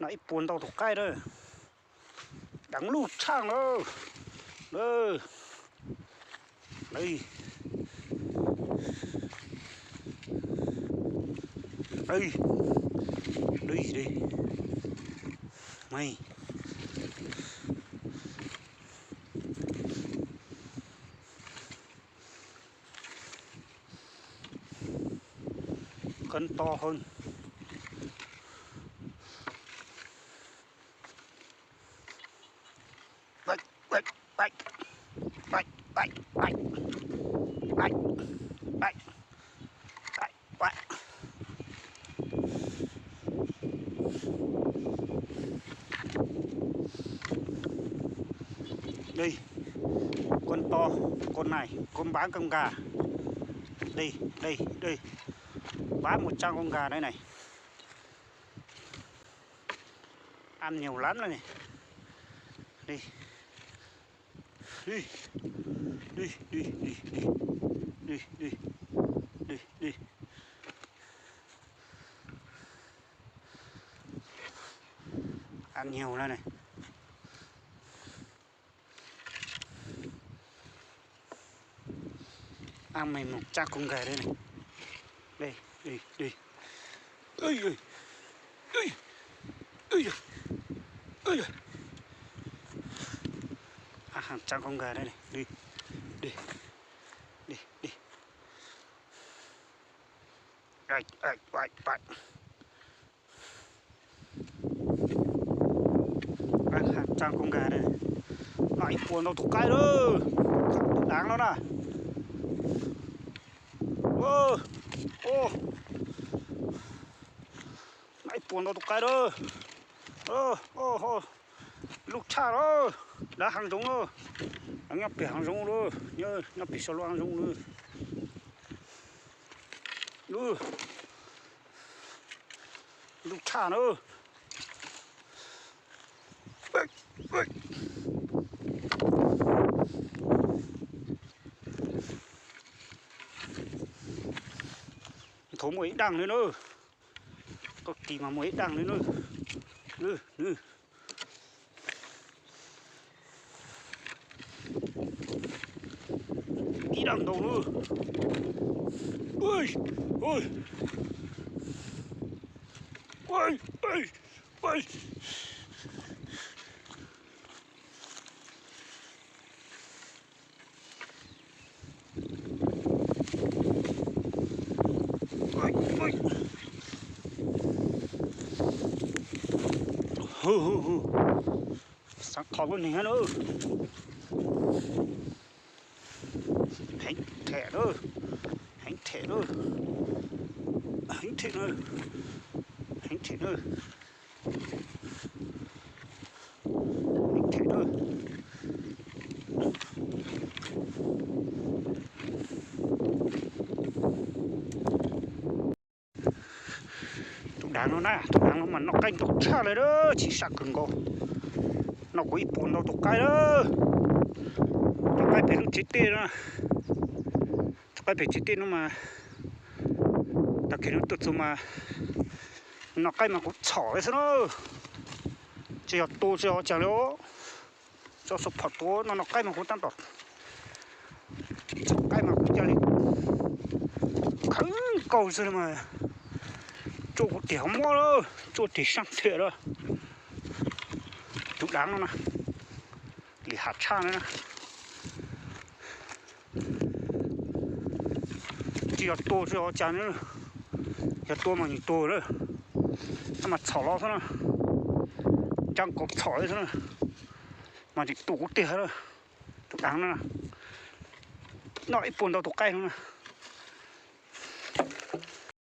Noj ib puas ntau tus qaib na. Deev luj tshaj na. Koj to hơn. Đây, con to, con này, con bán con gà. Đây, đây, đây. Bán một trăm con gà đây này. Ăn nhiều lắm đây này. Đi. Đi. Đi, đi, đi, đi. Đi, đi. Đi, đi. Ăn nhiều đây này. Ăn mày một trăm con gà đây này. Đi, đi, đi. Ui, ui. Ui. Ui, ui. Ui, ui. Ăn hàng trăm con gà đây này. Đi. Đi. Đi, đi. Ui, ui, ui, ui. Ăn hàng trăm con gà đây. Noj ib puas ntau tus qaib lawm. Tus daav no na. Noj ib puas ntau tus qaib lawm. Luj tshaj lawm. Daav hav zoov lawm. Nyob pem hav zoov lawm. Nyob pem saum lub hav zoov lawm. Luj tshaj na. Thaum muaj ib daim li na. Koj kis mas muaj ib daim li na. Ib daim ntau na. Xav qhov lub neeg na. Heev them na. Heev them na. Heev them na. Heev them na. Tus daav no na, tus daav no mas noj qaib ntau tshaj li na, tsis sam kawg nkaus. Noj kuv ib puas ntau tus qaib lawm. Tus qaib pem lub tsev tej no, tus qaib pem tsev tej no mas tag kis no tuaj txug mas noj qaib mas kuv txhom li xwb na. Tsis yog tua tsis yog cas li os. Tso xo phom tuav no noj qaib mas kuv tab tom txhom qaib mas kuv cia li khawb nkaus xwb mas. Tsuaj kuv tis hov mob lawm, tsuaj tis sab thiam lawm. Tus daav no na, lim hav tshaj na. Tsis yog tua tsis yog cas na, yog tua mas nws tuag lawm, tab mas txhom los xwb na, ncaj nkaus txhom li xwb na, mas tseem tua kuv tiag lawm. Tus daav no na, noj ib puas ntau tus qaib no na.